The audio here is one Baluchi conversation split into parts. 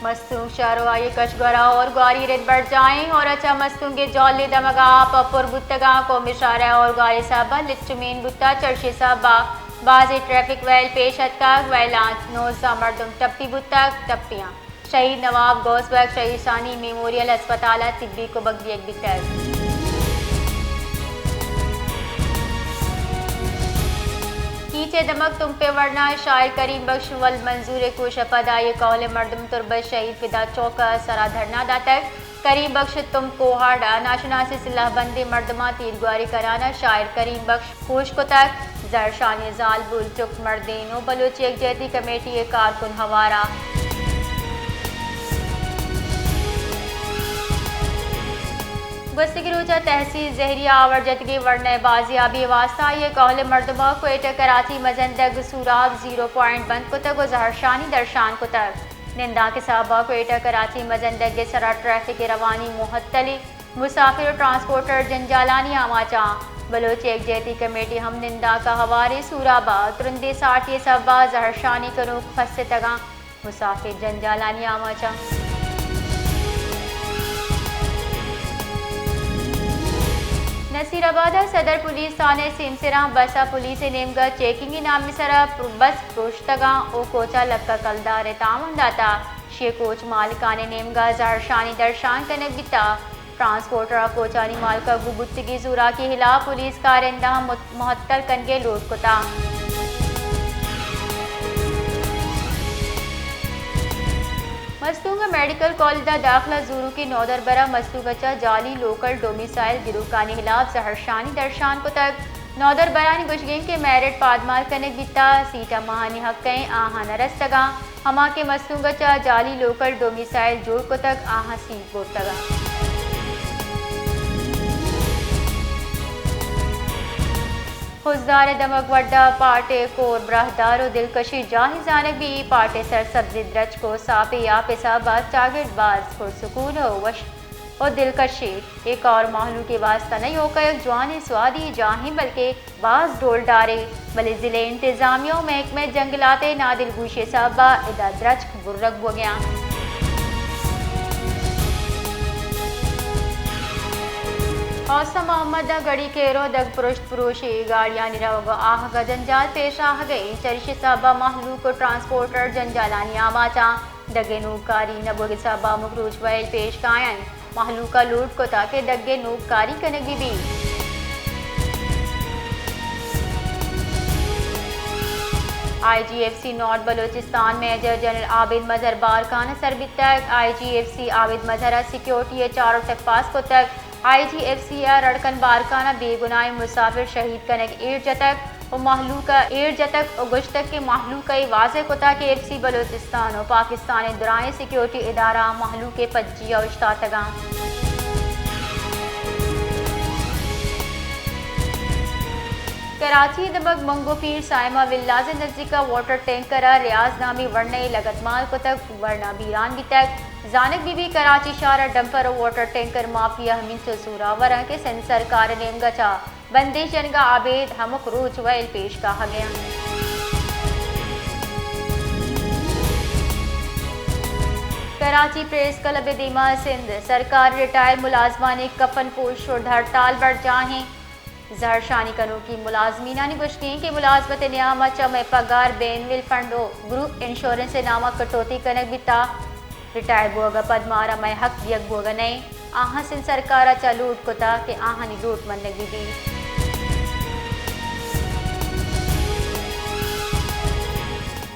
مستونگ شہر و آئی کشگورا ہور گواری رد برجاہیں، ہور چہ مستونگ جہلی دمگا آپ پر بوتگاں۔ قومی شاہراہ ہور گواری سہبا لچمین بوتا، چرشی سہبا بازیں ٹریفک ویل پیش اتکگ، ویلاں نوزدہ مردم ٹپی بوتگ، ٹپیاں شہید نواب غوث بخش شہید ثانی میموریل ہسپتال ء طبی کمک دیگ بیتگ۔ کیچ ء دمگ تمپ ء ورنا شاعر کریم بخش ولد منظور ء کوش ء پد آئی ء کہول ء مردم تربت شہید فدا چوک ء سرا دھرنا داتگ۔ کریم بخش تمپ کوہاڑ ء ناشناسیں سلاہ بندیں مردماں تیرگواری کنان ء شاعر کریم بخش کوش کتگ۔ زہرشانی ء زالبول چک مردین و بلوچ یکجہتی کمیٹی ء کارکن ہوار ء۔ گوستگیں روچ ء تحصیل زہری ء آور جتگیں ورنا ء بازیابی ء واستہ آئی ء کہول ء مردماں کوئٹہ کراچی مزن دگ سوراب زیرو پوائنٹ بند کتگ و زہرشانی درشان کتگ۔ نندانک ء سہب ء کوئٹہ کراچی مزن دگ ء سرا ٹریفک ء روانی معطلی، مسافر و ٹرانسپورٹر جنجالانی آماچاں۔ بلوچ یکجہتی کمیٹی ہم نندانک ء ہواریں سوراب ء ترندیں ساٹی ء سہب ء زہرشانی کنوک پستگاں۔ مسافر جنجالانی آماچاں۔ نصیر آباد ء صدر پولیس تھانہ ء سیمسراں بس ء پولیس ء نیمگ ء چیکنگ ء نام ء سر ء بس پروشتگاں و کوچ ء لک ء کلدار ء تاوان داتا۔ شی کوچ مالکان ء نیمگ ء زہرشانی درشان کنگ بیتا۔ ٹرانسپورٹر ء کوچانی مالک ء گوں بوتگیں زوراکی ہلاپ پولیس کارندہاں مت-، معطل کنگ ء لوٹ کتا۔ مستونگ ء میڈیکل کالج ء داخلہ زوروکیں نودربر ء مستونگ ء چہ جعلی لوکل ڈومیسائل گروکانی ہلاپ زہرشانی درشان کتگ۔ نودربرانی گوشگ انت کہ میرٹ پادمال کنگ بیتا، سیٹ ہماہانی حق ء آہاں نہ رستگاں۔ ہما کہ مستونگ ء چہ جعلی لوکل ڈومیسائل جوڑ کتگ، آہاں سیٹ برتگ انت۔ خضدار ء دمگ وڈا پاٹ ء کور براہدار و دلکشی جاہیں زانگ بی۔ پاٹ ء سرسبزیں درچک و ساپیں آپ ء سہب ء چاگرد باز پرسکون و وش و دلکشی۔ اے کار مہلوک ء واستہ نہ ایوکا یک جوانیں سوادی جاہیں بلکہ باز ڈولدارے، بلے ضلع انتظامیہ و محکمہ جنگلات ء نادلگوشی ء سبب ء ادا درچک برگ بوگیاں۔ اوستا محمد ء گڑی کیرو دگ پرشت پروشی گاڑیانی روگ ء آہگ ء جنجال پیش آہگ ء، چریشی سبب ء مہلوک و ٹرانسپورٹر جنجالانی آماچاں۔ دگ ء نوکاری نہ بوگ ء سبب ء مکروچ ویل پیش کاینت۔ مہلوک ء لوٹ کتگ کہ دگ ء نوکاری کنگ بہ بیت۔ I G F C north Balochistan major general Abid Mazhar Barkhan ء سر بیتگ۔ آئی جی ایف سی عابد مظہر ء سیکیورٹی ء چارو چیک پاس کتگ۔ آئی جی ایف سی ء رڑکن بارکھان ء بے گناہیں مسافر شہید کنگ ایر جتگ۔ و مہلوک ء ایر جتگ و گوشتگ کہ مہلوک ء اے واضح کتگ کہ ایف سی بلوچستان و پاکستان ء درائیں سیکیورٹی ادارہ مہلوک ء پجی ء اوشتاتگ انت۔ کراچی ء دمگ منگو پیر سائمہ ولاز ء نزیک ء واٹر ٹینکر ء ریاض نامی ورنہ ء لگتمال کتگ، ورنہ بیران بیتگ۔ زانگ بہ بیت کراچی شہر ء ڈمپر و واٹر ٹینکر مافیا ہمینچو زورآور انت کہ سندھ سرکار ء نیمگ ء چہ بندیش جنگ ء ابید ہمک روچ ویل پیش کاہگ ء انت۔ کراچی پریس کلب ء دیما سندھ سرکار ریٹائر ملازمانی کفن پوش شد ہڑتال برجاہیں۔ زہرشانی کنوکیں ملازمینانی گوشگ انت کہ ملازمت ء نیام ء چہ مئے پگار بین ویل فنڈ و گروپ انشورنس ء نام ء کٹوتی کنگ بیتا۔ ریٹائر بوگ ء پد مارا مئے حق دیگ بوگ ء نئے۔ آہاں سندھ سرکار ء چہ لوٹ کتگ کہ آہانی لوٹ منگ بہ بیت۔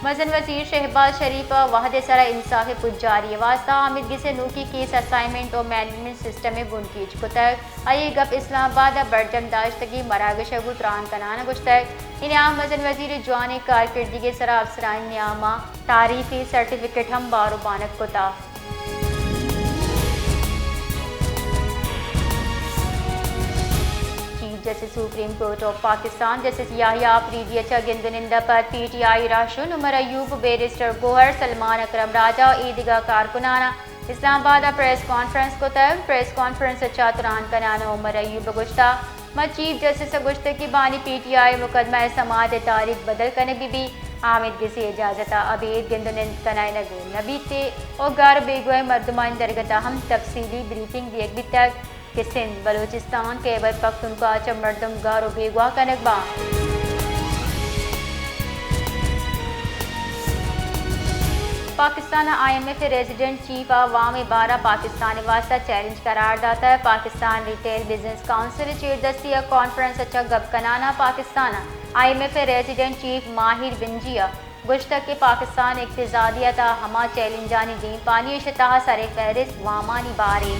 مزن وزیر شہباز شریف ء وہد ء سرا انصاف ء پجاری ء واستہ آمید گس ء نوکی کیس اسائنمنٹ و مینجمنٹ سسٹم ء بنکیج کتگ۔ آئی ء گپ اسلام آباد ء برجم داشتگیں مراگش ء گوں تران کنان ء گوشتگ۔ انعام مزن وزیر ء جوانیں کارکردگی ء سرا افسرانی نیام ء تعریفی سرٹیفکیٹ ہم بار و بانگ کتگ۔ Chief justice supreme court of Pakistan justice Yahya Afridi ء چہ گند و نند ء پد پی ٹی آئی رہشون عمر ایوب، بیرسٹر گوہر، سلمان اکرم راجہ و ایدگہ کارکنان ء اسلام آباد ء پریس کانفرنس کتگ۔ پریس کانفرنس ء چہ تران کنان ء عمر ایوب ء گوشتگ، ما چیف جسٹس ء گوشتگ کہ بانی پی ٹی آئی مقدمہ ء سماعت ء تاریخ بدل کنگ بہ بیت۔ آ ہمے گسی اجازت ءَ ابید گند ءُ نند کنائینگ نہ بیت ءُ گار ءُ بیگواہیں مردمانی درگت ءَ ہم تفصیلی بریفنگ دیگ بیتگ کہ سندھ، بلوچستان، خیبر پختونخوا ءَ چہ مردم گار ءُ بیگواہ کنگ باں۔ پاکستان ءَ آئی ایم ایف ءِ ریزیڈنٹ چیف ءَ وام ءِ بار ءَ پاکستان ءِ واستہ چیلنج قرار داتگ۔ پاکستان ریٹیل بزنس کونسل ءِ چیردستی ءَ کانفرنس ءَ چہ گپ کنان ءَ پاکستان ءَ آئی ایم ایف ءِ ریزیڈنٹ چیف ماہر بنجی ءَ گوشتگ کہ پاکستان ءِ اقتصادیت ءِ ہما چیلنجانی دیمپانی اش ءِ تہا سر فہرست وامانی بارے۔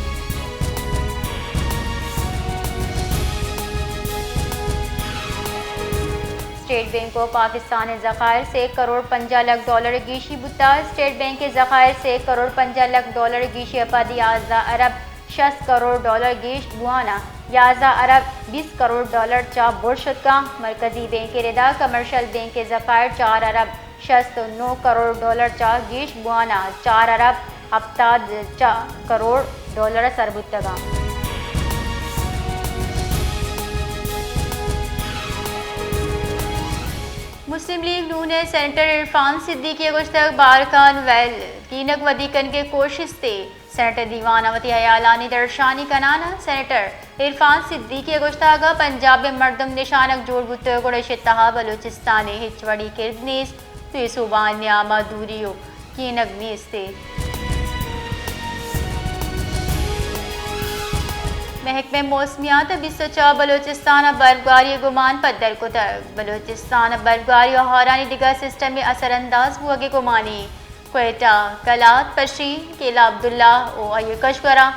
اسٹیٹ بینک آف پاکستان ءِ ذخائر سے کروڑ پنجاہ لکھ ڈالر ءَ گیشی بوتگ۔ اسٹیٹ بینک ءِ ذخائر سے کروڑ پنجاہ لکھ ڈالر ءَ گیشی ءَ پد یازدہ ارب شست کروڑ ڈالر گیش بوان ءَ یازدہ ارب بیست کروڑ ڈالر چہ بر شتگ اَنت۔ مرکزی بینک ءِ ردا کمرشل بینک ءِ ذخائر چار ارب شست ءُ نو کروڑ ڈالر چہ گیش بوان ءَ چار ارب ہپتاد چہ کروڑ ڈالر ءَ سر بوتگ اَنت۔ مسلم لیگ نون ءِ سینیٹر عرفان صدیقی ءَ گوشتگ بارکھان ویل کینگ ودی کنگ ءِ کوشست ءَ سینیٹ ءِ دیوان ءَ وتی ہیالانی درشانی کنان ءَ سینیٹر عرفان صدیقی ءَ گوشتگ اگاں پنجاب ءِ مردم نشانگ جوڑ بوتگ گڑا ایشی ءِ تہا بلوچستان ءِ ہچ وڑیں کرد نیست، دوئیں صوبہانی نیام ءَ دوری ءُ کینگ نیست۔ محکمہ موسمیات ءَ بیست ءُ چار بلوچستان ءَ برفگاری ءِ گمان پدر کتگ۔ بلوچستان ءَ برفگاری ءُ ہارانی دگہ سسٹم ءِ اثر انداز بوگ ءِ گمانے۔ کوئٹہ، قلات، پشین، قلعہ عبداللہ ءُ آئی ءِ کشور ءَ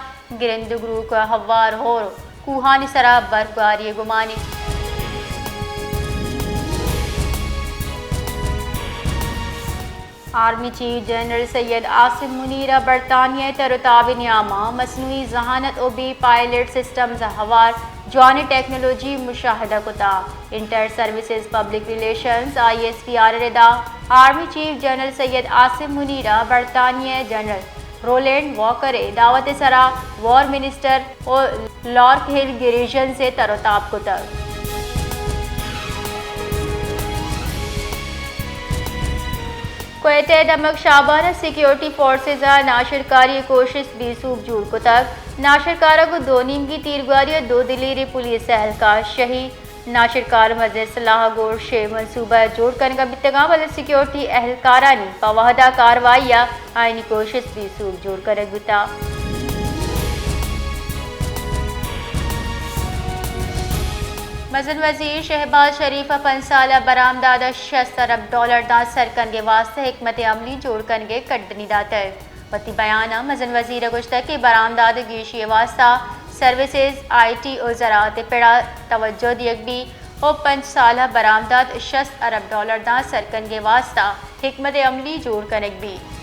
گرند گروک ءُ ہوار ہور ءُ کوہانی سرا برفگاری ءِ گمانے۔ Army chief general Syed Asim Munir ءَ برطانیہ ءِ تر ءُ تاب ءِ نیام ءَ مصنوعی ذہانت ءُ بے پائلٹ سسٹمز ءَ ہوار جوانیں ٹیکنالوجی مشاہدہ کتگ۔ Inter Services Public Relations, I S P R, ءِ ردا army chief general Syed Asim Munir ءَ برطانیہ ءِ جنرل رولینڈ واکر ءِ دعوت ءِ سرا وار منسٹر ءُ لارک ہل گریژنز ءَ تر ءُ تاب کتگ۔ کوئٹہ ءِ دمگ شابان ءَ سیکیورٹی فورسز ءَ ناشرکاری ءِ کوشست بے سوب جوڑ کتگ۔ ناشرکاراں گوں دو نیمگی تیرگواری ءُ دو دلیریں پولیس اہلکار شہید۔ ناشرکار مزن سلاہ ءَ گوں شے منصوبہ جوڑ کنگ ءَ بیتگ اَنت، بلے سیکیورٹی اہلکارانی پہ وہد ءَ کاروائی ءَ آیانی کوشست بے سوب جوڑ کنگ بوتگ۔ مزن وزیر شہباز شریف ءَ پنچ سالہ برآمدات ءِ شست ارب ڈالر داں سر کنگ ءِ واستہ حکمت عملی جوڑ کنگ ءِ کڈنی داتگ۔ وتی بیان ءَ مزن وزیر ءَ گوشتگ کہ برآمدات ءِ گیشی ءِ واستہ سروسز، آئی ٹی ءُ زراعت ءِ پڑ ءَ توجہ دیگ بیت ءُ پنچ سال ءَ برآمدات شست ارب ڈالر داں سر کنگ ءِ واستہ حکمت عملی جوڑ کنگ بیت۔